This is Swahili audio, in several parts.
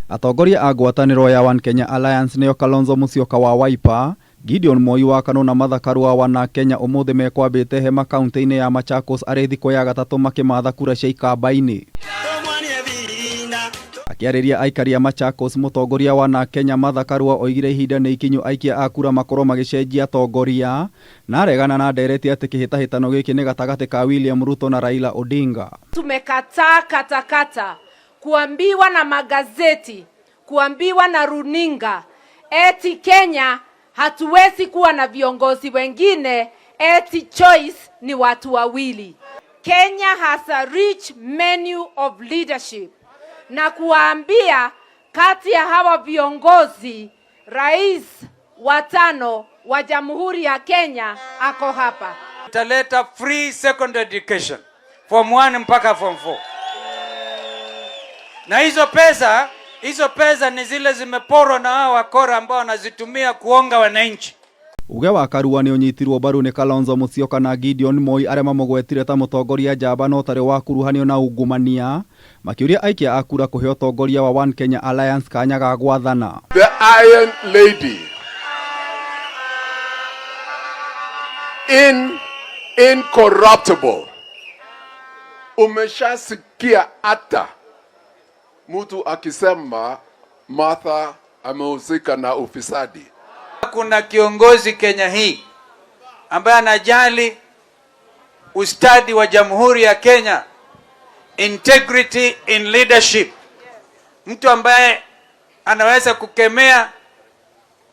Atongoria a ngwatanĩro ya One Kenya Alliance nĩo Kalonzo Musyoka wa Wiper, Gideon Moi wa KANU na Martha Karua wa NARC Kenya ũmũthĩ mekwambĩte hema kaunti-inĩ ya Machakos arĩ thikũ ya gatatũ makĩmatha kura cia ikamba-inĩ. Akĩarĩria aikari a Machakos, mũtongoria wa NARC Kenya Martha Karua oigire ihinda nĩ ikinyu aikia a kura makorwo magĩcenjia atongoria na aregana na ndereti atĩ kĩhĩtahĩtano gĩkĩ nĩ gatagatĩ ka William Ruto na Raila Odinga. Tumekataa katakata kuambiwa na magazeti, kuambiwa na runinga eti Kenya hatuwezi kuwa na viongozi wengine, eti choice ni watu wawili. Kenya has a rich menu of leadership, na kuwaambia kati ya hawa viongozi, rais wa tano wa Jamhuri ya Kenya ako hapa. Tutaleta free secondary education form 1 mpaka form 4, na hizo pesa ni zile zimeporwa na hao wakora ambao wanazitumia kuonga wananchi. Uge wa Karua nĩ ũnyitirwo mbaru nĩ Kalonzo Musyoka na Gideon Moi arĩa mamũgwetire ta mũtongoria njamba no ũtarĩ wakuruhanio na ungumania, makĩũria aikia a kura kũhe ũtongoria wa One Kenya Alliance kanya ga gwathana. The Iron Lady. Incorruptible. Umeshasikia hata mtu akisema Martha amehusika na ufisadi? Kuna kiongozi Kenya hii ambaye anajali ustadi wa Jamhuri ya Kenya, integrity in leadership, mtu ambaye anaweza kukemea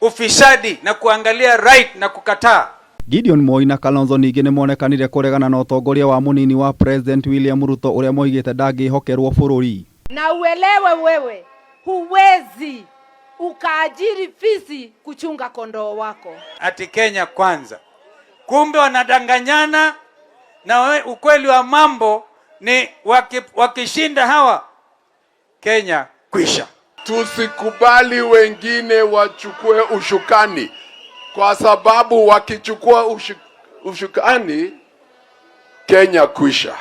ufisadi na kuangalia right na kukataa. Gideon Moi na Kalonzo ningĩ nĩ monekanire kũregana na ũtongoria wa mũnini wa President William Ruto ũrĩa moigĩte ndangĩhokerwo bũrũri. Na uelewe wewe, huwezi ukaajiri fisi kuchunga kondoo wako. Ati Kenya kwanza, kumbe wanadanganyana na ukweli wa mambo ni wakishinda hawa, Kenya kwisha. Tusikubali wengine wachukue ushukani, kwa sababu wakichukua ushukani, Kenya kwisha.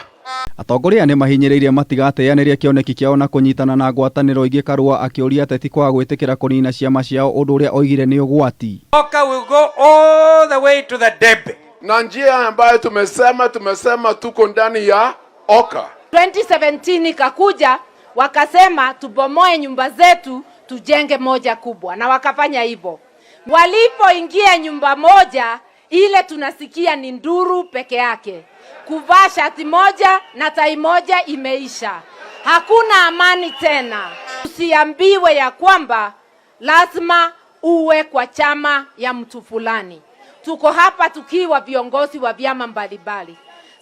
Atongoria aya nĩ mahinyĩrĩirie matigateanĩrie kĩoneki kĩao na kũnyitana na ngwatanĩro ingĩ. Karua akĩũria ateti kwaga gwĩtĩkĩra kũnina ciama ciao, ũndũ ũrĩa oigire nĩ ũgwati. OKA will go all the way to the debe. Na njia ambayo tumesema tuko ndani ya OKA. 2017 ikakuja, wakasema tubomoe nyumba zetu tujenge moja kubwa, na wakafanya hivyo. Walipoingia nyumba moja ile, tunasikia ni nduru peke yake, kuvaa shati moja na tai moja imeisha, hakuna amani tena. Usiambiwe ya kwamba lazima uwe kwa chama ya mtu fulani. Tuko hapa tukiwa viongozi wa vyama mbalimbali,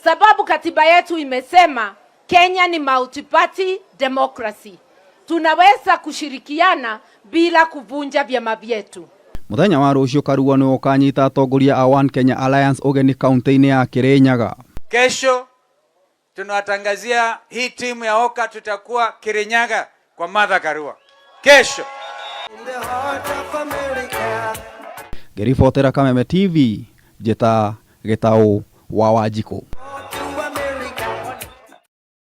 sababu katiba yetu imesema Kenya ni multi-party democracy. Tunaweza kushirikiana bila kuvunja vyama vyetu. Mũthenya wa rũciũ Karua nĩwe ũkanyita atongoria a One Kenya Alliance ũgeni kaunti-inĩ ya Kirinyaga. Kesho tunawatangazia hii timu ya OKA tutakuwa Kirinyaga kwa Martha Karua kesho. Ngĩribotera Kameme TV, njĩta Gĩtaũ wa Wanjikũ.